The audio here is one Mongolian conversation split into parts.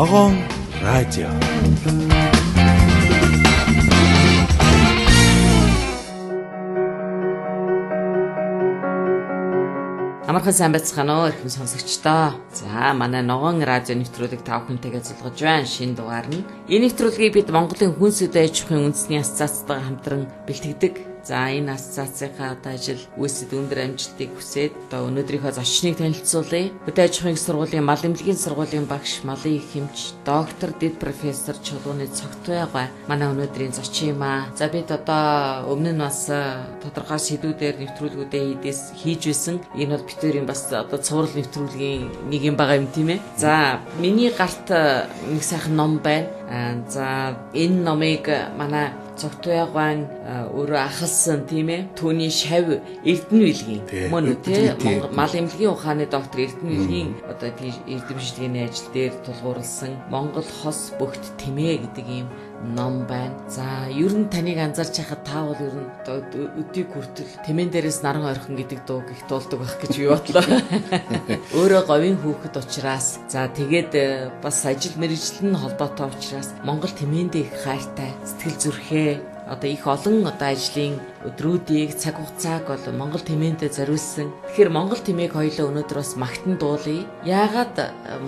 Ногоон радио. Амархан сайн байцгаана уу эрхэм сонсогчдоо. За манай Ногоон радио нэвтрүүлэг та бүхэнтэйгээ зулгаж байна. Шинэ дугаар нь. Энэ нэвтрүүлгийг бид Монголын хүнс хөдөө аж ахуйн үндэсний ассоциацтайгаа хамтран бэлтгэдэг. За энэ ассоциацийнхаа одоо ажил үйлсэд өндөр амжилтыг хүсээд одоо өнөөдрийнхөө зочныг танилцуулъя. Хөдөө аж ахуйн сургуулийн мал эмнэлгийн сургуулийн багш, малын их хэмч, доктор, дэд профессор Чулууны Цогтуйгай манай өнөөдрийн зочин юм аа. За бид одоо өмнө нь бас тодорхой сэдвүүдээр нэвтрүүлгүүдээ хийж байсан. Энэ бол битүүрийн бас одоо цуврал нэвтрүүлгийн нэг юм байгаа юм тийм ээ. За миний гарт нэг сайхан ном байна. За энэ номыг манай Цогтуйгай өөрөө ахалсан тийм ээ. Түүний шав Эрдэнэ билгийн мөн үү тий мал эмнэлгийн ухааны доктор Эрдэнэ билгийн одоо тийм эрдэм шилгээний ажил дээр тулгуурласан Монгол хос бөгт тэмээ гэдэг ийм ном байна. За ер нь таныг анзаарч байхад та бол ер нь одоо өдийг хүртэл тэмээн дээрээс наран орхин гэдэг дууг их дуулдаг байх гэж би бодлоо. Өөрөө говийн хүүхэд учраас за тэгээд бас ажил мэргэжил нь холбоотой учраас Монгол тэмээндээ их хайртай, сэтгэл зүрхээ одоо их олон одоо ажлын өдрүүдийг цаг хугацааг бол Монгол тэмээндээ зориулсан. Тэгэхээр Монгол тэмээг хоёлоо өнөөдөр бас магтан дуулъя. Яагаад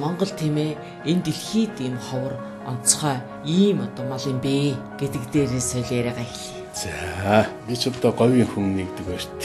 Монгол тэмээ энэ дэлхийд ийм ховор онцгой ийм одоо мал юм бэ гэдэг дээрээс соёл яриагаа эхэлье. За би ч одоо говийн хүн нэгдүгээрт.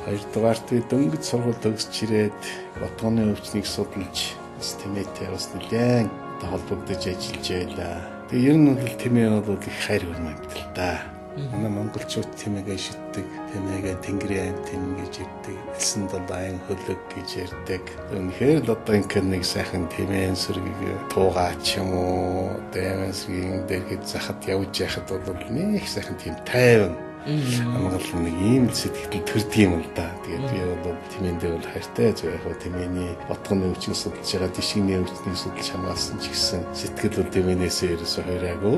Хоёрдугаарт би дөнгөж сургууль төгсч ирээд ботгоны өвчнийг судалж бас тэмээтэй бас нэлээд одоо холбогдож ажиллаж байлаа. Тэгээ ер нь бол тэмээ бол их хайр хөрмөн амьд л да. Манай монголчууд тэмээгээ шиддэг, тэмээгээ тэнгэрийн амьтан гэж ярьдаг, элсэн далайн хөлөг гэж ярьдаг. Үнэхээр л одоо ингэ нэг сайхан тэмээн сүргийг туугаач юм уу, тэмээн сүргийн дэргэд захад явж яхад бол нэг сайхан тийм тайван амгалан нэг ийм л сэтгэл төрдөг юм л да. Тэгээд би бол тэмээндээ бол хайртай. Зөв яг тэмээний ботгоны өвчин судалж байгаа, дишгний өвчнийг судалж хамгаалсан ч гэсэн сэтгэл бол тэмээнээсээ ерөөсөө хоёраагүй.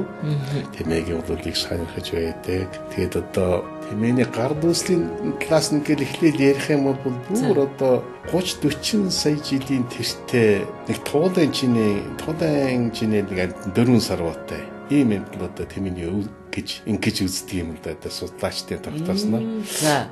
Тэмээгийн бол их сонирхож байдаг. Тэгээд одоо тэмээний гар дүүслийн талаас нь гэл эхлээл ярих юм бол бүр одоо 30 40 сая жилийн тэртээ нэг туулайн чинээ нэг амьтан 4 сарваатай ийм амьтан одоо тэмээний өв гэж ингэж үздэг юм л да одоо судлаачдын тогтоосноор.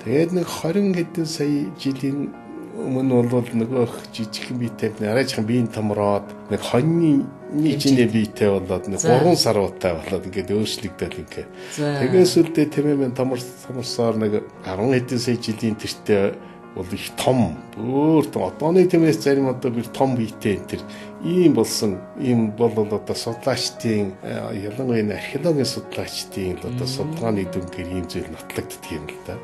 Тэгээд нэг 20 хэдэн сая жилийн өмнө бол нөгөө жижигхэн биетэй арайжхан биеийн томроод нэг хоньны чинээ биетэй болоод нэг 3 сарваатай болоод ингээд өөрчлөгдөөл ингээд. Тэгээд сүлдээ тэмээ томорсоор нэг 10 хэдэн сая жилийн тэртээ бол их том өөр том одооны тэмээс зарим одоо бір том биетэй энэ төр ийм болсон ийм бол одоо судлаачдын ялангуяа энэ археологийн судлаачдын одоо судалгааны дүнгээр ийм зүйл нотлогддог юм л да.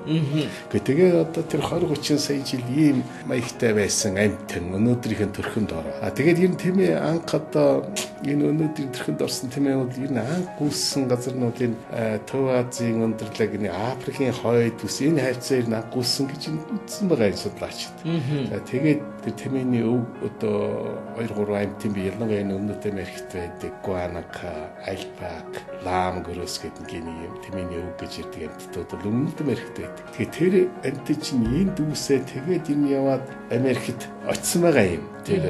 Гэхдээ тэгээ одоо тэр 20 30 сая жил ийм маягтай байсан амьтан өнөөдрийнхэн төрхөнд ороо. А тэгээд ер нь тэмээ анх одоо энэ өнөөдрийн төрхөнд орсон тэмээ бол ер нь анх гүйсэн газар нь бол энэ Төв Азийн өндөрлөг энэ Африкийн хойд бүс энэ хавцаа ер нь анх гүйсэн гэж үзсэн байгаа энэ судлаачид. За тэгээд тэр тэмээний өв одоо 2 3 амьтан би ялангуяа энэ өмнөд Америкт байдаг гуанака, альпак, лам гөрөөс гэдэг нэг юм тэмээний өв гэж ярьдаг амьтдууд бол өмнөд Америкт байдаг. Тэгэхээр тэр амьтан чинь энд үүсээ тэгээд энэ яваад Америкт очсон байгаа юм. Тэр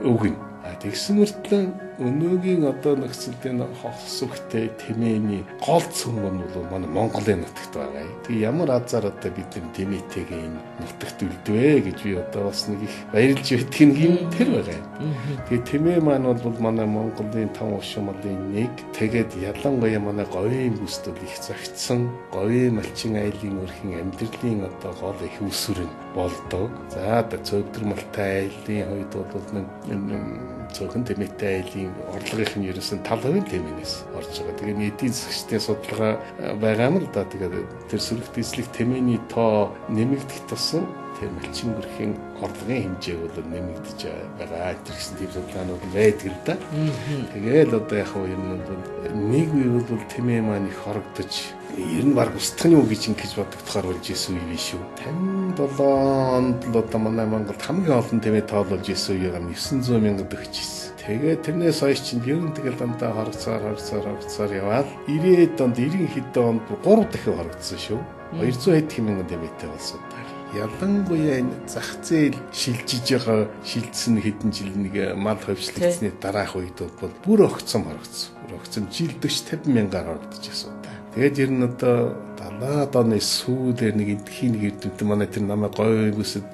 өв нь. А тэгсэн мөртлөө өнөөгийн одоо нөхцөлд энэ хос үхтэй тэмээний гол цөм нь бол манай Монголын нутагт байгаа юм. Тэгээ ямар азар одоо бид нар тэмээтэйгээ энэ нутагт үлдвэ гэж би одоо бас нэг их баярлж байдаг юм тэр байгаа юм. Тэгээ тэмээ маань бол манай Монголын том ушин малын нэг. Тэгээд ялангуяа манай говийн бүст бол их зохицсон говийн малчин айлын өрхийн амьдралын одоо гол их үүсвэр нь болдог. За одоо цөвдөр малтай айлын хувьд бол нэг цөөхөн тэмээтэй айлын орлогын нь ерөөсөн тал хувийн тэмээнээс орж байгаа. Тэгээ эдийн засгчдын судалгаа байгаа юм л да. Тэгээд тэр сөрөг дийслэх тэмээний тоо нэмэгдэх тусам тэр малчин гөрхийн орлогын хэмжээ бол нэмэгдэж байгаа. Тэр гэсэн тийм судалгаанууд байдаг л да. Тэгээл одоо яг хөө ер нь бол нэг үе бол тэмээ маань их хорогдож ер нь баг устгах юм гэж ингэж бодогдохоор болж исэн үе биш үү. 57 онд л одоо манай Монголд хамгийн олон тэмээ тоололж исэн үеийг 900 мянгад өгч исэн. Тэгээд тэрнээс хойш чинь ер нь тэгэл дандаа хорогцоор яваад 90-ад онд 90 хэдэн онд 3 дахин хорогдсон шүү. 200 хэдэн мянган тэмээтэй болсон. Ялангуяа энэ зах зээл шилжиж байгаа шилжсэн хэдэн жил нэг мал хөвчлэгдсэний дараах үед бол бүр огцом хорогдсон. Бүр огцом жил 40 50 мянгаар хорогдож байсан. Тэгээд ер нь одоо 70-аад оны сүүлээр нэг эндхийн нэг эрдэмтэн манай тэр намайг говь бүсэд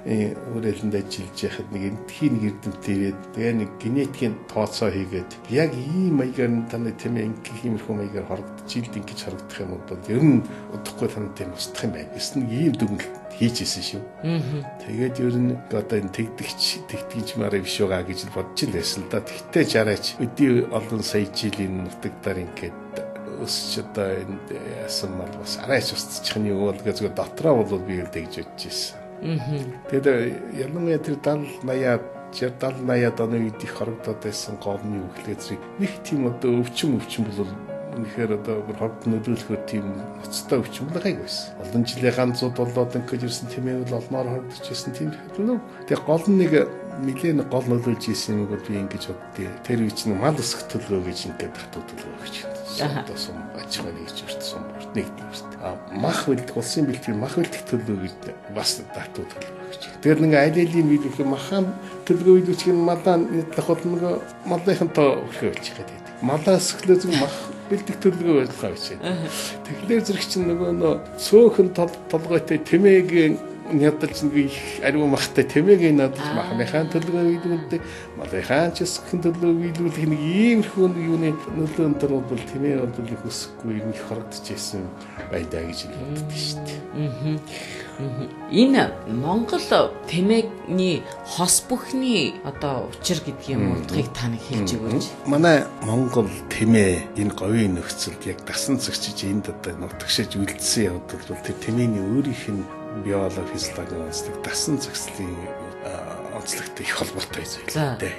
үрээлэнд ажиллаж байхад нэг эндхийн нэг эрдэмтэн ирээд тэгээ нэг генетикийн тооцоо хийгээд яг ийм маягаар таны тийм ингийн иймэрхүү маягаар хорогдож жилд ингэж хорогдох юм бол ер нь удахгүй таны тийм устдах юм байна гэсэн нэг ийм дүгнэлт хийж исэн шүү. Тэгээд ер нь одоо энэ тэгдэгч тэгтгэж мараа биш байгаа гэж бодож л байсан л да. Тэгтээ жараач өдий олон сая жилийн нутагдаар ингээд өсч одоо энд яасан мал бас арайч устчих нь юу бол гэж зүгээр дотроо бол би л тэгж бодож ирсэн. Тэгээд ялангуяа тэр 70 80-аад 70 80-аад оны үед их хорогдоод байсан гол нь юу гэхлээр зэрэг нэг тийм одоо өвчин бол үнэхээр одоо бүр хорогд нөлөөлөхөөр тийм ноцтой өвчин бол гайгүй байсан. Олон жилийн ганцууд болоод ингэж ирсэн тийм ээ бол олноор хорогдож ирсэн тийм хэрэг. Тэгээд гол нь нэг нэлээд гол нөлөөлж ирсэн юм бол би ингэж боддیں۔ Тэр үе чинь мал өсөх төлгөө гэж ингээд татуу төлгөө гэж одоо сум аж ахуйн нэгж өрт сум бүрт нэгдэг өрт. А мах бэлдэх улсын бэлтгэл мах бэлдэх төлгөө гэж бас татуу төлгөө гэж. Тэр нэг аль алийн биелүүлэх махан төлгөө биелүүлчих нь малаа нийтлэх бол нөгөө малынхантаа өрхөө болчих гэдэг. Малаа өсгөлөө зүг мах бэлдэх төлгөө байлгаа гэж. Тэгэхээр зэрэг чинь нөгөө цөөхөн толгойтой тэмээгийн ядалж нэг их ариун махтай тэмээгийн надад махныхаа төлгөө биелүүлдэг, малынхаа ч өсгөх төлгөө биелүүлэх нэг иймэрхүү нэг юуны нөлөө өндөр бол тэмээ бол их өсөхгүй их хорогдож байсан байдаа гэж боддог шүү дээ. Энэ Монгол тэмээний хос бүхний одоо учир гэдэг юм утгыг та нэг хэлж өгөөч. Манай Монгол тэмээ энэ говийн нөхцөлд яг дасан зөгчиж энд одоо нутагшиж үлдсэн явдал бол тэр тэмээний өөрийнх нь биологи, физиологийн онцлог, дасан зохицлын онцлогтой их холбоотой зүйл дээ.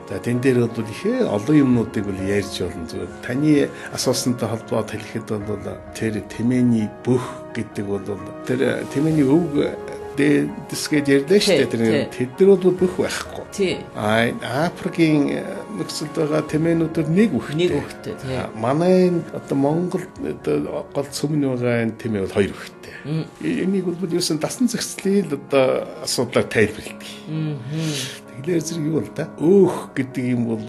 За тэн дээр бол их олон юмнуудыг бол ярьж болно. Зүгээр таны асуусантай холбоод хэлэхэд бол тэр тэмээний бөх гэдэг бол тэр тэмээний өвөг дэсгээд ярьлаа шүү дээ. Тэр тэд нар бол бөх байхгүй. А Африкийн нөхцөлд байгаа тэмээнүүдээр нэг үхтэй. Нэг үхтэй тий. Манай одоо Монгол одоо гол цөмн байгаа энэ тэмээ бол хоёр үхтэй. Энийг бол ерөөсөн дасан зохицлын л одоо асуудлаар тайлбарладаг. Тэгэхээр зэрэг юу л да? Өөх гэдэг юм бол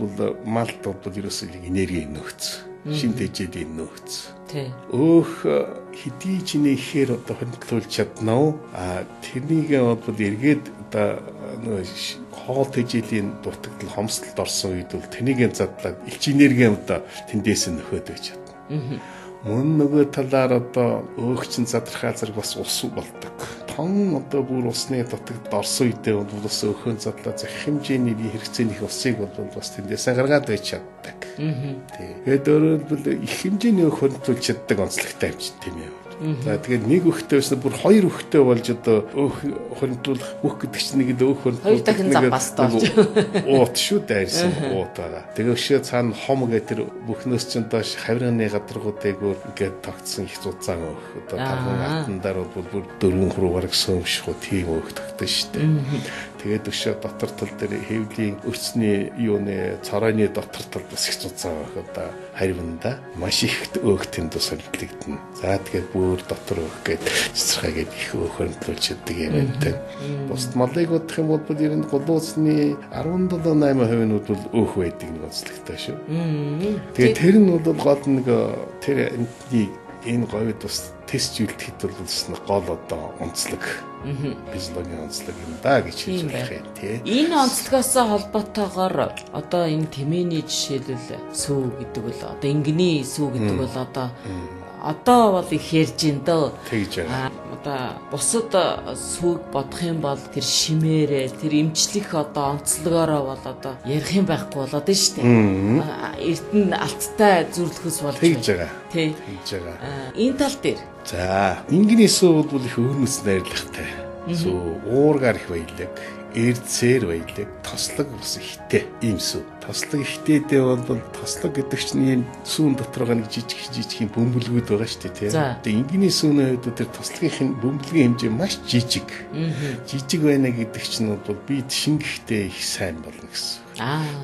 малд бол ерөөсөн энергийн нөхц. Шин тэжээлийн нөхц. Өөх хэдий ч нэхээр одоо хоригдлуулж чадна уу? А тэрнийг бол эргээд одоо нөгөө хоол тэжээлийн дутагдал хомсдолд орсон үед бол тэрнийг задлаад элч энерги одоо тэндээс нөхөд байж чадна. Мөн нөгөө талаар одоо өөх чин задрахаа зэрэг бас ус болдог. Тон одоо бүр усны дутагдал орсон үедээ бол бас өөхөн задлаа захих хэмжээний бие хэрэгцээнийх усыг бол бас тэндээсээ гаргаад байж чаддаг. Тэгээд өөрөөр хэлбэл их хэмжээний өөх хоригдуулж чаддаг онцлогтой юм чинь тийм ээ. За тэгээд нэг өхтэй байсан бүр хоёр өхтэй болж одоо өөх хоригдуулах бүх гэдэг чинь нэг л өөх хоригдуулах хоёр дахин запастай болж уут шүү дайрсан уут байгаа. Тэгээ өшөө цаана хом гэх тэр бүхнөөс чинь доош хаврын гадаргуудыг өөр ингээд тогтсон их зузаан өөх. Одоо тарган атан дээр бол бүр 4 3 бараг сөмших үү тийм өөх тогтсон шүү дээ. Тэгээд өшөө дотор тал дээр хэвлийн өрцний юуны цоройны дотор тал бас их зузаан өөх одоо харивнда маш их өөх тэнд солилцогдно. За тэгээд бүр дотор өөх гээд цэцэрхай гээд их өөх хоригдлуулж чаддаг юм байна. Бусд малыг бодох юм бол ер нь гулууцны 17 8% нь бол өөх байдаг нэг онцлогтой шүү. Тэгээд тэр нь бол гол нэг тэр амьтныг энэ говьд бас тест үлдэхэд бол гол одоо онцлог. Физиологийн онцлог юм да гэж хэлж болох юм тий. Энэ онцлогоос холбоотойгоор одоо энэ тэмээний жишээлбэл сүү гэдэг бол одоо ингэний сүү гэдэг бол одоо бол их ярьж ин дөө. Тэгж байгаа. Одоо бусад сүүг бодох юм бол тэр шимээрээ тэр эмчлэх одоо онцлогоороо бол одоо ярих юм байхгүй болоод нь шүү дээ. Эрдэнэ алттай зүрлэхс болж тэгж байгаа. Тий. Тэгж байгаа. Энэ тал дээр. За, ингэний сүү бол их өөрнөс найрлагатай. Сүү уургаар их баялаг, эрдсээр баялаг, тослог бас ихтэй ийм сүү. Тослог ихтэйдээ бол тослог гэдэг чинь ийм сүүн дотор байгаа нэг жижиг юм бөмбөлгүүд байгаа шүү дээ, тийм. Тэгээ энгийн сүүний хувьд тэр тослогийн бөмбөлгийн хэмжээ маш жижиг. Жижиг байна гэдэг чинь бол бид шингэхдээ их сайн болно гэсэн.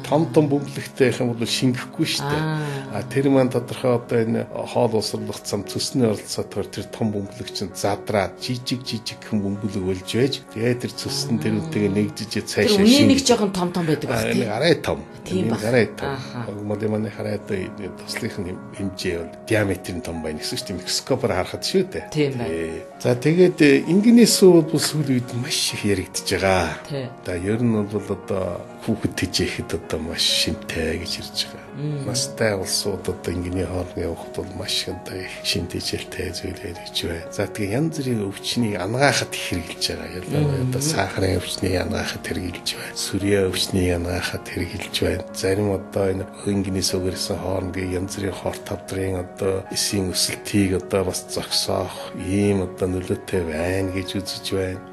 Том том бөмбөлөгтэй байх юм бол шингэхгүй шүү дээ. А тэр маань тодорхой одоо энэ хоол усрлах цам цөсний оролцоотойгоор тэр том бөмбөлөг чинь задраад жижиг жижигхэн бөмбөлөг болж байж тэгээд тэр цөс нь тэр үнтэйгээ нэгжиж цаашаа шингэж. Тэр үнийн нэг жоохон том том байдаг байх тийм. Нэг арай том. Тийм арай том. Модын манай хараа одоо тослогын хэмжээ бол диаметр нь том байна гэсэн шүү дээ. Микроскопоор харахад шүү дээ. Тийм байна. За тэгээд энгийн сүү бол сүүлийн үед маш их яригдж байгаа. За ер нь бол одоо хүүхэд тэжээхэд одоо маш шимтэй гэж ирж байгаа. Настай улсууд одоо энгийн хоолны явахд бол маш одоо их шим тэжээлтэй зүйл яригдж байна. За тэгээ янз бүрийн өвчнийг анагаахад их хэрэгжилж байгаа. Ялангуяа одоо сахарын өвчнийг анагаахад хэрэгжилж байна. Сүрье өвчнийг анагаахад хэрэгжилж байна. Зарим одоо энэ энгийн сүгэрсэн хоорнгийн янз бүрийн хорт тавдрын одоо эсийн өсөлтийг одоо бас зогсоох ийм одоо нөлөөтэй байна гэж үзэж байна.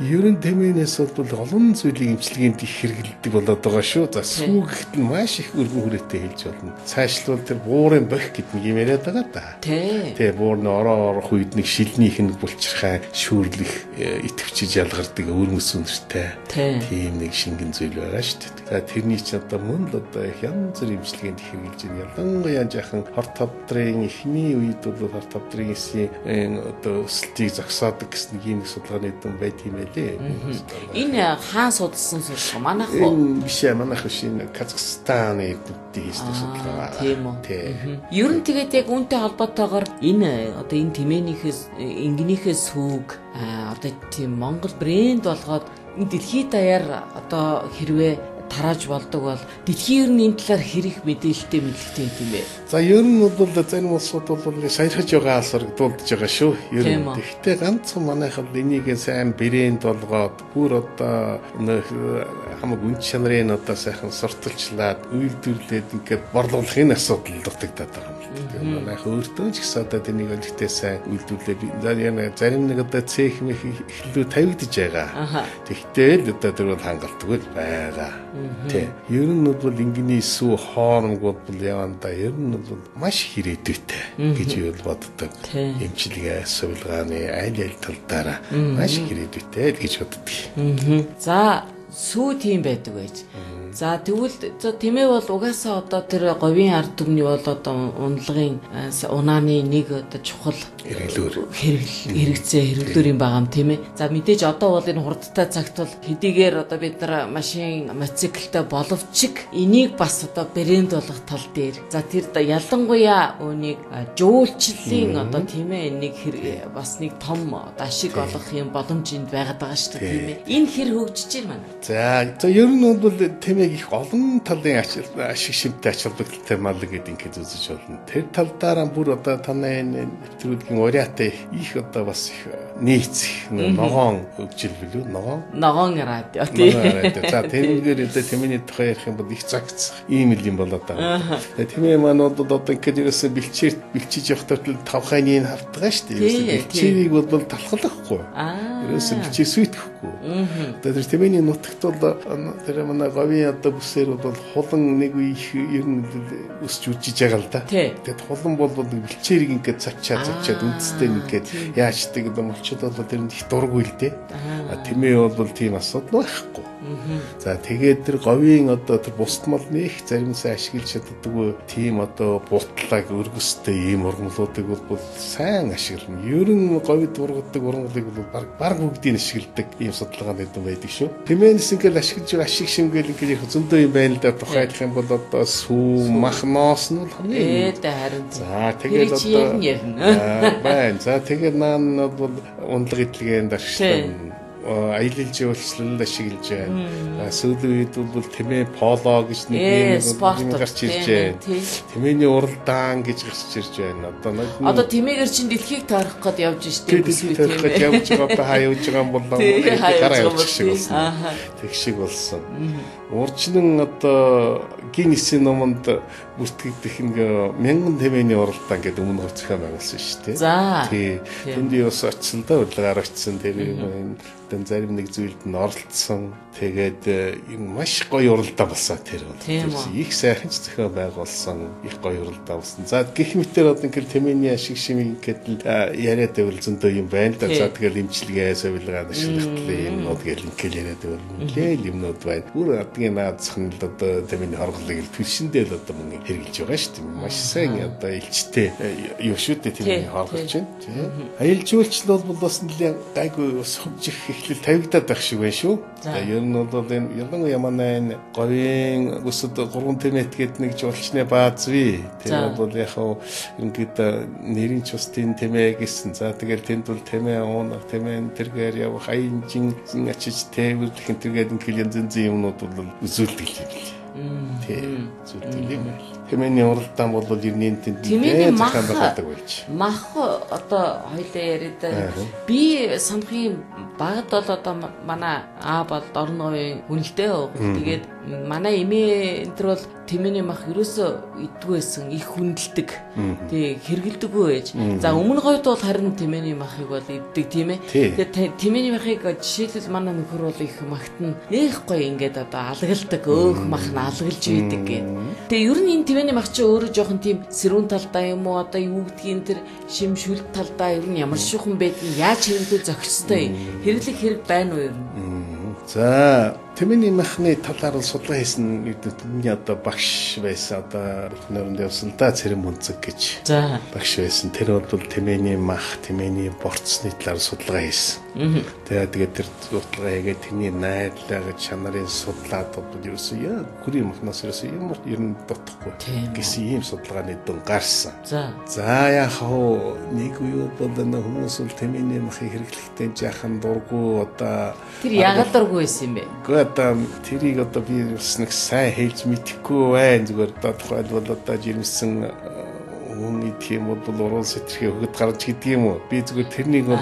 Ер нь тэмээнээс бол олон зүйлийг эмчилгээнд их хэрэглэдэг болоод байгаа шүү. За сүү гэхэд нь маш их өргөн хүрээтэй хэлж болно. Цаашлуул тэр буурын бох гэдэг нэг юм яриад байгаа да. Тэ буурны ороо орох үед нэг шилнийх нь булчирхай шүүрлэх идэвчиж ялгардаг өвөрмөс үнэртэй. Тийм нэг шингэн зүйл байгаа шүү дээ. За тэрний чинь одоо мөн л одоо их янз бүрийн эмчилгээнд их хэрэглэж байна. Ялангуяа жаахан хорт тавдрын эхний үед бол хорт тавдрын эсийн одоо өсөлтийг зогсоодог гэсэн нэг юм судалгааны дүн байт юм байлээ. Энэ хаан судалсан судалгаа манайх уу? Энэ биш ээ, манайх биш, энэ Казахстаны эрдэмтдийн хийсэн судалгаа. Тийм үү. Ер нь тэгээд яг үүнтэй холбоотойгоор энэ одоо энэ тэмээнийхээс энгэнийхээ сүүг одоо тийм Монгол брэнд болгоод энэ дэлхийд даяар одоо хэрвээ тарааж болдог бол дэлхийн ер нь энэ талаар хэрэг мэдээлэлтэй мэдлэгтэй юм бэ? За ер нь бол зарим улсууд бол саярхаж байгаа алсаргдуулж байгаа шүү. Ер нь гэхдээ ганцхан манайх бол энийг сайн брэнд болгоод бүр одоо хамаг үн чанарын одоо сайхан сурталчлаад үйлдвэрлээд ингээд борлуулахын асуудал дутагдаад байгаа юм л дээ. Манайх өөртөө ч гэсэн одоо тэнийг олигтой сайн үйлдвэрлээ. Зарим нэг одоо цех мэх эхлүү тавигдж байгаа. Тэгтэл одоо тэр бол хангалтгүй л байгаа. Тэ. Ер нь бол энгийн сүү хоормог бол явандаа ер нь бол маш хэрэгдүүтэй гэж юу боддог. Эмчилгээ, сувилгааны аль аль тал дээр маш хэрэгдүүтэй л гэж боддог. За сүү тийм байдаг байж. За тэгвэл за тэмээ бол угаасаа одоо тэр говийн ард түмний бол одоо унлагын унааны нэг одоо чухал хэрэглүүр хэрэгцээ хэрэглүүр юм байгаа юм тийм ээ. За мэдээж одоо бол энэ хурдтай цагт бол хэдийгээр одоо бид нар машин мотоциклтэй боловч энийг бас одоо брэнд болгох тал дээр. За тэр ялангуяа үүнийг жуулчлалын одоо тийм ээ нэг бас нэг том одоо ашиг олох юм боломж энд байгаад байгаа шүү дээ тийм ээ. Энэ хэр хөгжиж байна манай? За ер нь бол тэмээ их олон талын ашиг шимтэй ач холбогдолтой мал гэдэг ингээд үзэж болно. Тэр тал дээр бүр одоо танай энэ нэвтрүүлгийн уриатай их одоо бас их нийцэх ногоон хөгжил билүү? Ногоон радио тийм. За тэрнгээр одоо тэмээний тухай ярих юм бол их загцах ийм л юм болоод байгаа. Тэгээ тэмээ маань бол одоо ингээд ерөөсөө бэлчээр бэлчиж явах тортол тавхайны хавтгаа шүү дээ. Ерөөсөө бэлчээрийг бол талхалахгүй. Ерөөсөө бэлчээр сүйтгэхгүй. Одоо тэр тэмээний нутагт бол тэр манай говийн одоо бүсээр бол хулан нэг үе их ер нь өсч үжиж байгаа л да. Тэгээд хулан бол бэлчээрийг ингээд цавчаад үндстэй ингээд яачдаг одоо молчод бол тэр нь их дургүй л дээ. А тэмээ бол тийм асуудал байхгүй. За тэгээд тэр говийн одоо тэр бусд малны их зарим сайн ашиглаж чаддаггүй тийм одоо бутлаг өргөстэй ийм ургамлуудыг бол сайн ашиглана. Ер нь говьд ургадаг ургамлыг бол баг бүгдийг ашигладаг ийм судалгааны дүн байдаг шүү. Тэмээнээс ингээд ашиглаж байгаа ашиг шимгээл ингээд их зөндөө юм байна л да. Тухайлах юм бол одоо сүү, мах, ноос нь бол хамгийн харин. За тэгээд одоо байна. За тэгээд наан бол ундлага идэлгээнд ашиглана. Аялал жуулчлалд ашиглаж байна. Сүүлийн үед бол тэмээ поло гэж нэг юм гарч ирж байна. Тэмээний уралдаан гэж гарч ирж байна. Одоо тэмээгээр чинь дэлхийг тойрох гээд явж штеп. Дэлхийг тойрох гээд явж байгаа одоо хаа явж байгаа юм бол гараа явчих шиг болсон. Тэг шиг болсон. Уржнан одоо Гиннесийн номонд бүртгэгдэх нэг 1000 тэмээний уралдаан гэдэг өмнө зохион байгуулсан шүү дээ. Тий. Тэнд юу бас очсон да, урилгаар очсон тэр юм. Одоо зарим нэг зүйлд нь оролцсон. Тэгээд юм маш гоё уралдаан болсон тэр бол. Их сайхан ч зохион байгуулсан, их гоё уралдаан болсон. За гэх мэтэр одоо ингээл тэмээний ашиг шимийг ингээд яриад байвал зөндөө юм байна л да. За тэгэл имчилгээ, сувилгаа, нашлагтлын юмнууд гэл ингээл яриад байвал нэлээл юмнууд байна. Бүр адгийн наазах нь л одоо тэмээний хорголыг л түлшиндээ л одоо мөн хэрэгжилж байгаа шүү дээ. Маш сайн одоо элчтэй юу шүү дээ тэмээний хорголч байна. Аялал жуулчлал бол бас нэлээн гайгүй бас хөгжих эхлэл тавигдаад байх шиг байна шүү. За ер нь бол энэ ялангуяа манай энэ говийн өсөд 3 тэмэт гээд нэг жуулчны бааз бий. Тэр бол яг хав ингээд нэрийн ч бас тэн тэмээ гэсэн. За тэгэл тэнд бол тэмээ уунах, тэмээ тэргээр явах, аянжин ачиж тээвэрлэх энэ тэргээд ингээл янз янзын юмнууд бол үзүүлдэг юм бэл. Тий, үзүүлдэг юм байл. Тэмээний уралдаан бол 90-ийн тэнд зохион байгуулдаг байж. Мах одоо хоёлаа яриад би санахын багад бол одоо манай аа бол Дорн говийн хүнэлтэй. Тэгээд манай эмээ энэ төр бол тэмээний мах ерөөсөө иддгүү байсан, их хүндэлдэг. Тий, хэрэгэлдэггүй байж. За өмнө говьд бол харин тэмээний махыг бол иддэг тийм ээ. Тэгээд тэмээний махыг жишээлбэл манай нөхөр бол их магтана. Нэх гоё ингээд одоо алгалдаг, өөх мах нь алгалж үйдэг гээд. Тэгээ ер нь энэ тэмээний мах чи өөрөө жоохон тийм сэрүүн талдаа юм уу одоо юу гэдгийг тэр шим шүлт талдаа ер нь ямар шухан байдгийг яаж хэрэглүүл зохистой хэрэглэх хэрэг байна уу ер нь? За тэмээний махны талаар судалгаа хийсэн миний одоо багш байсан, одоо нөрөнд явсан да Цэрэн Мөнцөг гэж. За багш байсан. Тэр бол тэмээний мах, тэмээний борцны талаар судалгаа хийсэн. Тэгээд тэр судалгаа хийгээд тэрний найдлага чанарын судлаад бол ерөөсөө яа хүрийн махнаас ерөөсөө ямар ер нь дутхгүй гэсэн ийм судалгааны дүн гарсан. За яг хав нэг үе бол энэ хүмүүс бол тэмээний махыг хэрэглэхдээ жаахан дургу одоо тэр яагаад дургу байсан юм бэ? Гэхдээ одоо тэрийг одоо би бас нэг сайн хэлж мэдэхгүй байна. Зүгээр одоо тухайлбал одоо жирэмсэн хүн идэх юм бол уран сэтэрхий өгöd гарч гэдэг юм уу? Би зүгээр тэрнийг бол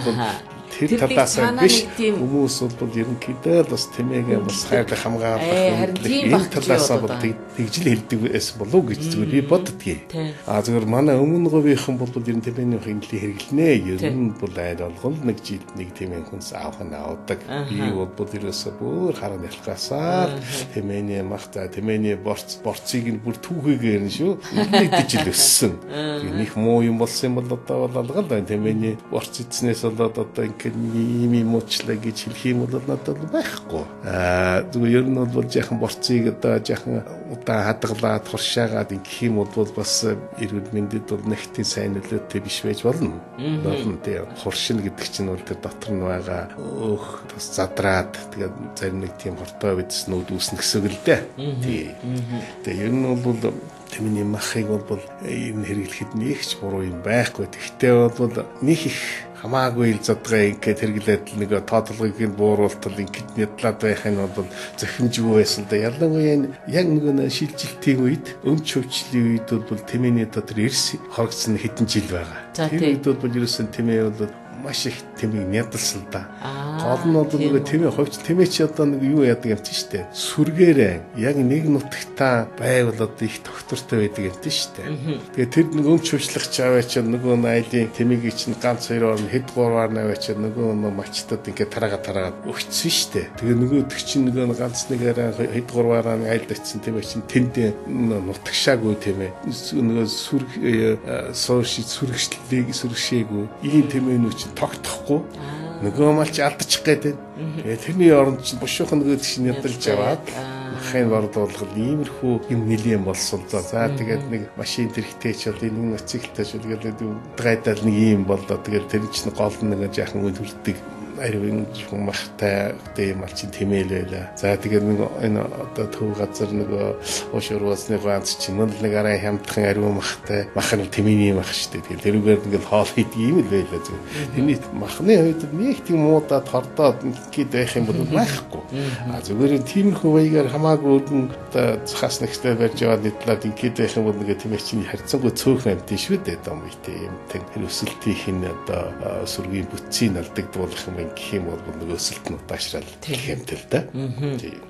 тэр талаас биш хүмүүс бол ерөнхийдөө л бас тэмээгээ бас хайрлах хамгаалах энэ талаас бол тэгж л хэлдэг байсан болов уу гэж зүгээр би боддгийг. А зүгээр манай өмнө говийнхан бол ер нь тэмээний хинлийг хэрэглэнэ. Ер нь бол айл болгон нэг жилд нэг тэмээн хүнс авах нь авдаг. Би бол ерөөсөө бүр хараа нялхасаа тэмээний мах за тэмээний борц борцыг нь бүр түүхийгээр нь шүү. Нэг жил өссөн. Нэг муу юм болсон юм бол одоо бол алгал тэмээний борц эзнээс болоод одоо ийм юм уучлаа гэж хэлэх юм бол надад байхгүй. Аа зүгээр ер нь бол жаахан борцыг одоо жаахан удаан хадгалаад хуршаагаад ингэх юм бол бас эрүүл мэндэд бол нэгтийн сайн нөлөөтэй биш байж болно. Болно тий. Хуршин гэдэг чинь бол тэр дотор нь байгаа өөх бас задраад тэгээд зарим нэг тийм хортой бидснүүд үүснэ гэсэн үг л дээ. Тий. Тэгээд ер нь бол тэмээний махыг бол ер нь хэрэглэхэд нэг ч буруу юм байхгүй. Тэгтээ бол нэг их хамаагүй ил задгаа ингээд хэрэглээд нэг тоотолгыг нь бууруултал ингээд нядлаад байх нь бол зохимжгүй байсан да. Ялангуяа яг нөгөө шилжилтийн үед, өмч хөвчлийн үед бол тэмээний дотор эрс хорогдсон хэдэн жил байгаа. Тэр үед бол ерөөсөн тэмээ бол маш их тэмээг нядалсан да. Гол нь бол нөгөө тэмээ хувьч тэмээ чи одоо нэг юу яадаг юм чи штэ. Сүргээрээ яг нэг нутагтаа байвал одоо их тогтвортой байдаг юм чи штэ. Тэгээ тэр нэг өмч хөвчлөх аваачаад нөгөө айлын тэмээгийг чинь ганц хоёроор нь хэд гурваар нь аваачаад нөгөө малчтад ингээд тараагаад өгцсөн штэ. Тэгээ нөгөөдөг чинь нөгөө ганц нэгээрээ хэд гурваараа нь айлд очисон тэмээ чинь тэнд нутагшаагүй тэмээ. Нөгөө сүрг сууш сүргшлийг сүргшээгүй ийм тэмээнүүд чинь тогтохгүй. Нөгөө малч алдчих гээд байна. Тэгээ тэрний оронд чинь бушуухан нөгөө чинь ядалж аваад махын бордуулгал иймэрхүү юм нэлийн болсон. За тэгээд нэг машин тэрхтэй ч бол энэ мотоциклтэй ч бол тэгээд гайдал нэг юм боллоо. Тэгээд тэр чинь гол нь нэг жаахан үн хүрдэг аривын махтай гэдэг юм алчин тэмээл байла. За тэгээд нэг энэ одоо төв газар нөгөө ууш урваасны ганц чинь нэг арай хямдхан ариун махтай мах нь тэмээний мах шүү дээ. Тэгээд тэрүүгээр ингээл хоол хийдэг юм л байла зөв. Тэрний махны хувьд нэг тийм муудаад хордоод ингээд байх юм бол байхгүй. А зүгээр тиймэрхүү маягаар хамаагүй өргөн одоо цахаас нэгтэй барьж яваад нийтлээд ингээд байх юм бол нэг тэмээ чинь харьцангуй цөөхөн амт шүү дээ дом үедээ юм. Тэр өсөлтийн нь одоо сүргийн бүтцийг алдагдуулах юм гэх юм бол нөгөө өсөлт нь удаашрал гэх юм тэл да.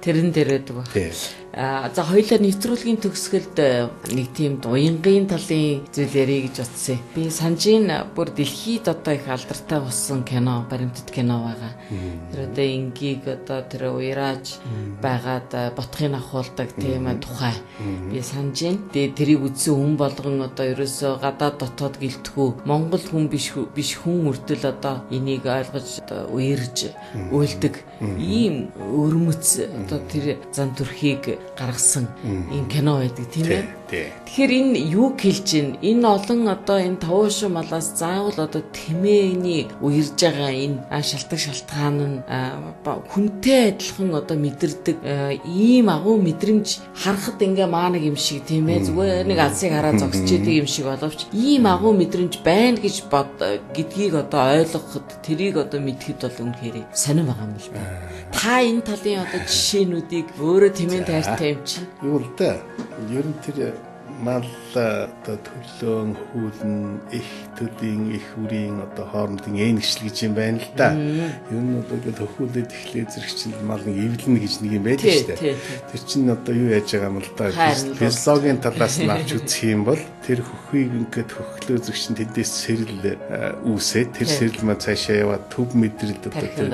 Тэрэн дээр байдаг ба. За хоёулаа нэвтрүүлгийн төгсгөлд нэг тийм уянгийн талын зүйл ярих гэж бодсон. Би санжийн бүр дэлхийд одоо их алдартай болсон кино, баримтат кино байгаа. Тэр одоо энгийг одоо тэр уярааж байгаад ботхыг авахулдаг тийм тухай. Би санжийн. Тэгээ тэрийг үзсэн хүн болгон одоо ерөөсөө гадаад дотоод гэлтгүү Монгол хүн биш хүн хүртэл одоо энийг ойлгож одоо уярж уйлдаг ийм өрмөц одоо тэр зан төрхийг гаргасан ийм кино байдаг тийм ээ. Тэгэхээр энэ юу хэлж байна? Энэ олон одоо энэ тавуушин малаас заавал одоо тэмээний уярж байгаа энэ шалтгаан шалтгаан нь хүнтэй адилхан одоо мэдэрдэг ийм агуу мэдрэмж харахад ингээ маа нэг юм шиг тийм ээ, зүгээр нэг алсыг хараа зогсож идэг юм шиг боловч ийм агуу мэдрэмж байна гэж гэдгийг одоо ойлгоход, тэрийг одоо мэдхэд бол үнэхээр сонирн байгаа юм л да. Та энэ талын одоо жишээнүүдийг өөрөө тэмээн тайртай юм чинь. Юу л да. Ер нь тэр мал одоо төлөөн хүүлэн их төлийн их үрийн одоо хоорондын ээнэгшил гэж юм байна л да. Ер нь одоо ингээд хөхүүлээд эхлээ зэрэг чинь мал нэг эвлэнэ гэж нэг юм байдаг шүү дээ. Тэр чинь одоо юу яаж байгаа юм л да. Физиологийн талаас нь авч үзэх юм бол тэр хөхийг ингээд хөхлөө зэрэг чинь тэндээс сэрэл үүсээ тэр сэрэл маань цаашаа яваад төв мэдрэлд одоо тэр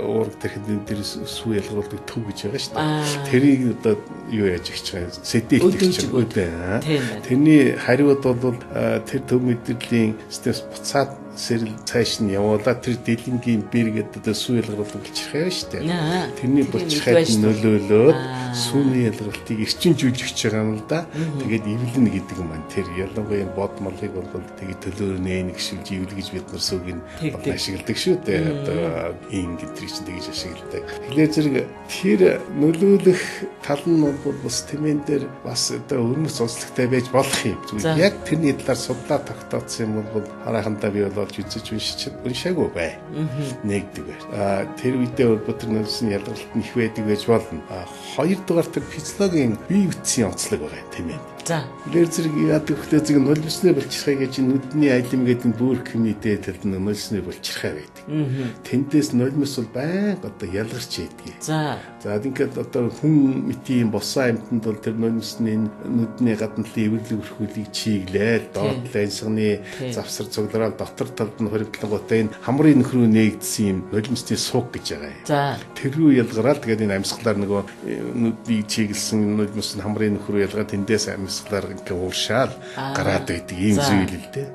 уург тэрхэн дээр сүү ялгаруулдаг төв гэж байгаа шүү дээ. Тэрийг одоо юу яаж ихж байгаа сэдэлт гэж байгаа. Тэрний хариуд бол тэр төв мэдрэлийн системс буцаад сэрэл цааш нь явуулаад тэр дэлэнгийн бэр гэдэг одоо сүү ялгаруулдаг булчирхай шүү дээ. Тэрний булчирхайд нөлөөлөөд сүүний ялгаралтыг эрчимжүүлж өгч байгаа юм л да. Тэгээд эвлэнэ гэдэг юм байна. Тэр ялангуяа бод малыг бол тэгээд төлөөр нээнэгшүүлж эвлэгэж бид нар сүг нь ашигладаг шүү дээ. Одоо ин гэдгийг чинь тэгж ашигладаг. Тэгэхээр зэрэг тэр нөлөөлөх тал нь бол бас тэмээн дээр бас одоо өрмөц онцлогтой байж болох юм. Зүгээр яг тэрний талаар судлаа тогтооцсон юм бол харахандаа би бол олж үзэж уншаагүй бай. Нэгдүгээр. Тэр үедээ бол тэр нөлсөн ялгаралт нь их байдаг байж болно. Хоёрдугаар тэр физиологийн бие бүтцийн онцлог байгаа юм тийм ээ. За. Тэр зэрэг яадаг вөхлөө зэрэг нулимсны булчирхай гэж нүдний алим гэдэг нь бүрх юмны дээд талд нь нулимсны булчирхай байдаг. Тэндээс нулимс бол байнга одоо ялгарч ийдгийг. За. За ингээд одоо хүн мэтийн босон амьтанд бол тэр нулимсны нүдний гадна талын эвэрлэг өрхүүлийг чиглээл доод талын ансганы завсар цуглараад дотор талд нь хоримтлангуудаа энэ хамрын нөхрөө нээгдсэн юм нулимсны сууг гэж байгаа юм. За. Тэр рүү ялгараал тэгээд энэ амьсгалаар нөгөө нүдийг чиглэсэн нулимс нь хамрын нөхрөө ялгаа тэндээс амьсгалаар ингээ ууршаал гараад байдаг ийм зүйл л дээ.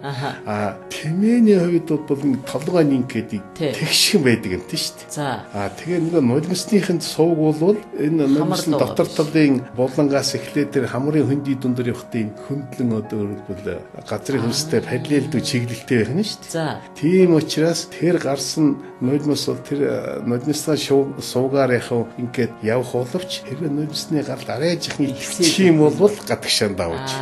Аа тэмээний хувьд бол толгой нинк гэдэг тэгшхэн байдаг юм тийм шүү дээ. За. Аа тэгээ нөгөө нулимсныхын сууг бол энэ нулимсны дотор талын булангаас эхлээд тэр хамрын хөндий дундор явахтын хөндлөн одоо өөрөлдвөл газрын хөрстэй параллелдүү чиглэлтэй байх нь шүү дээ. За. Тийм учраас тэр гарсан нулимс бол тэр нулимсны суугаар яхав ингээд явах боловч хэрвээ нулимсны гарал арай жихэн ихсэх юм бол гадагшаа давж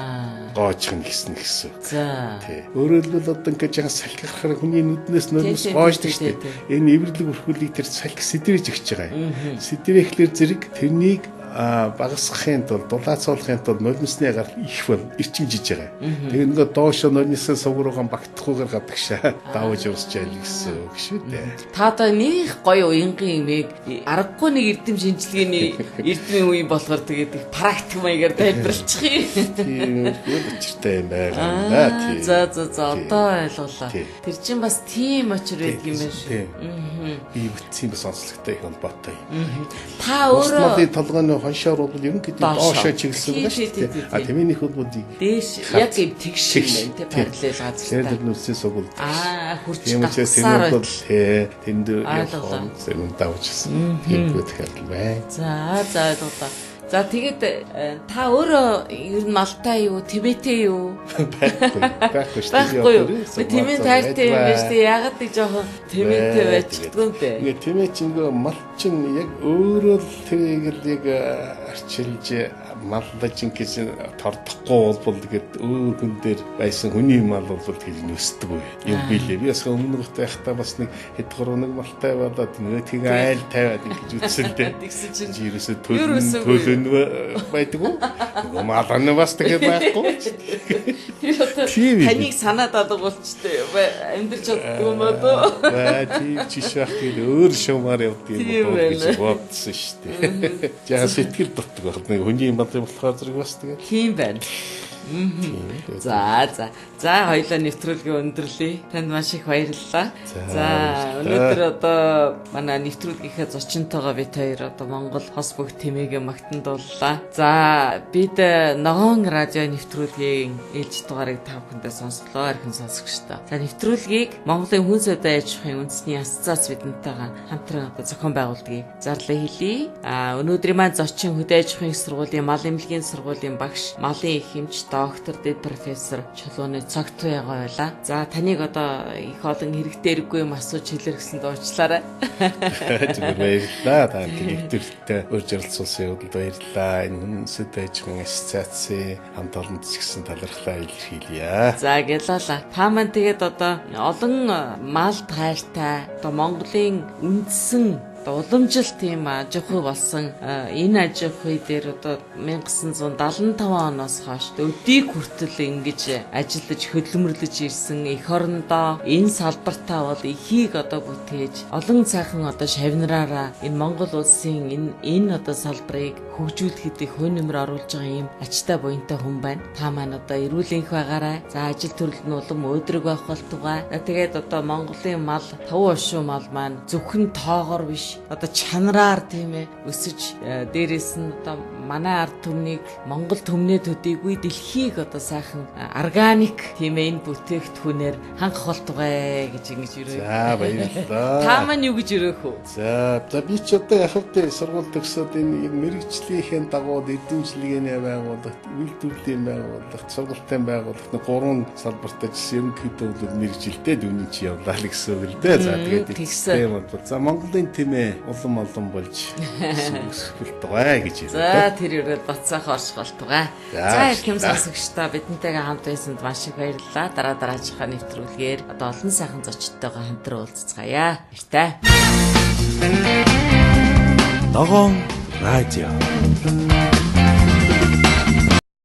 гоожих нь гэсэн гэсэн. За. Тий. Өөрөөр хэлбэл одоо ингээд жаахан салхи гарахаар хүний нүднээс нулимс гоождог шүү дээ. Энэ эвэрлэг өрхүүлийг тэр салхи сэдрэж өгч байгаа юм. Сэдрэхлээр зэрэг тэрнийг багасгахын тулд дулаацуулахын тулд нулимсны гар их бол эрчимжиж байгаа. Тэгээ нөгөө доошо нулимсаа суг руугаан багтахгүйгээр гадагшаа давж явуулж ял гэсэн үг шүү дээ. Та одоо нэг гоё уянгийн юмыг аргагүй нэг эрдэм шинжилгээний эрдмийн үеийн болохоор тэгээд их практик маягаар тайлбарлчих юм. Тийм учиртай юм байгаа юм да. Тийм. За за за одоо ойлголоо. Тэр чинь бас тийм учир байдаг юм байна шүү. Би бүтцийн бас онцлогтой их холбоотой юм. Та өөрөө толгойн хоншоор бол ерөнхийдөө доошоо чиглэсэн байгаа шүү дээ. А тэмээнийх бол дээш яг юм тэгш юм байна тий параллел газартай. Тэр нүсээ сугул. Аа хурц гарсаар бол тий тэнд явах юм давжсэн. Тийм тохиолдол байна. За за ойлголоо. За тэгээд та өөрөө ер нь малтай юу, тэмээтэй юу? Байхгүй. Байхгүй шүү дээ. Байхгүй. Тэмээн тайртай юм байна шүү дээ. Яагаад нэг жоохон тэмээтэй байчихдгүй юм бэ? Ингээ тэмээ чинь ингээ мал чинь яг өөрөө л тэрийг л яг арчилж маллаж ингэж тордохгүй бол тэгээд өөр хүн дээр байсан хүний мал бол тэгж нөсдөг үе. Юм билээ. Би бас өмнө гот байхдаа бас нэг хэд гурав нэг малтай болоод нөгөөдгийг айл тавиад ингэж үтсэн л дээ. Тэгсэн чинь ерөөсөө төлөн байдаг уу? Нөгөө мал нь бас тэгээд байхгүй. Тэр одоо таныг санаад алга болчтой амьдрч чаддгүй юм аа дөө. Баа тийм чиш байх гээд өөр шумаар явдаг юм болов гэж бодсон шүү дээ. Жаа сэтгэл дутдаг байх. Нэг хүний юм болохоор зэрэг бас тэгээд. Тийм байна. За за. За хоёлаа нэвтрүүлгээ өндөрлөе. Танд маш их баярлалаа. За өнөөдөр одоо манай нэвтрүүлгийнхээ зочинтойгоо бид хоёр одоо Монгол хос бүх тэмээгээ магтан дууллаа. За бид Ногоон радио нэвтрүүлгийн ээлж дугаарыг та бүхэндээ сонсголоо эрхэм сонсогчдоо. За нэвтрүүлгийг Монголын хүн зүйн аж ахуйн үндэсний ассоциац бидэнтэйгээ хамтран одоо зохион байгуулдгийг зарлаа хэлье. А өнөөдрийн маань зочин хөдөө аж ахуйн сургуулийн мал эмнэлгийн сургуулийн багш, малын их эмч, доктор, дэд профессор Чулууны Цогтуу ягаа байла. За таныг одоо их олон хэрэгтэй хэрэггүй юм асууж хэлэрхсэн дуучлаарай. Зүгээр баярлалаа. Та нэвтрүүлэгтээ урьж оролцуулсан явдалд баярлалаа. Энэ хүнсэд аж ахуйн ассоциацийн хамт олонд ч гэсэн талархлаа илэрхийлье. За гэлаала. Та маань тэгээд одоо олон малд хайртай одоо Монголын үндсэн уламжлалт тийм аж ахуй болсон энэ аж ахуй дээр одоо 1975 оноос хойш өдийг хүртэл ингэж ажиллаж хөдөлмөрлөж ирсэн эх орондоо энэ салбартаа бол ихийг одоо бүтээж олон сайхан одоо шавнараараа энэ Монгол улсын энэ одоо салбарыг хөгжүүлэхэд их хөө нэмэр оруулж байгаа юм ачтай буянтай хүн байна. Та маань одоо эрүүл энх байгаарай. За ажил төрөл нь улам өөдрөг байх болтугай. Тэгээд одоо Монголын мал 5 ушуу мал маань зөвхөн тоогоор биш одоо чанараар тийм ээ өсөж дээрээс нь одоо манай ард түмнийг Монгол түмнээ төдийгүй дэлхийг одоо сайхан органик тийм ээ энэ бүтээгдэхүүнээр хангах болтугай гэж ингэж өрөө. За баярлалаа. Та маань юу гэж өрөөх вэ? За би ч одоо яг тэ сургууль төгсөөд энэ мэрэгжлийнхээ дагуу эрдэмжлэгээний байгууллагт, үйлдвэрлэлийн байгууллагт, сургалтын байгууллагт гурван салбарт ажилласан ерөнхийдөө бол мэрэгжилтэй дүний чи явлаа л гэсэн үг л дээ. За тэгээд тийм бол за Монголын тэмээ улам олон болж өсөх болтугай гэж хэлээ. За тэр өрөөд бацаах орчих болтугай. За эрхэм сонсогчдоо бидэнтэйгээ хамт байсанд маш их баярлалаа. Дараа дараачихаа нэвтрүүлгээр одоо олон сайхан зочдтойгоо хамтран уулзцгаая. Баяртай. Ногоон радио.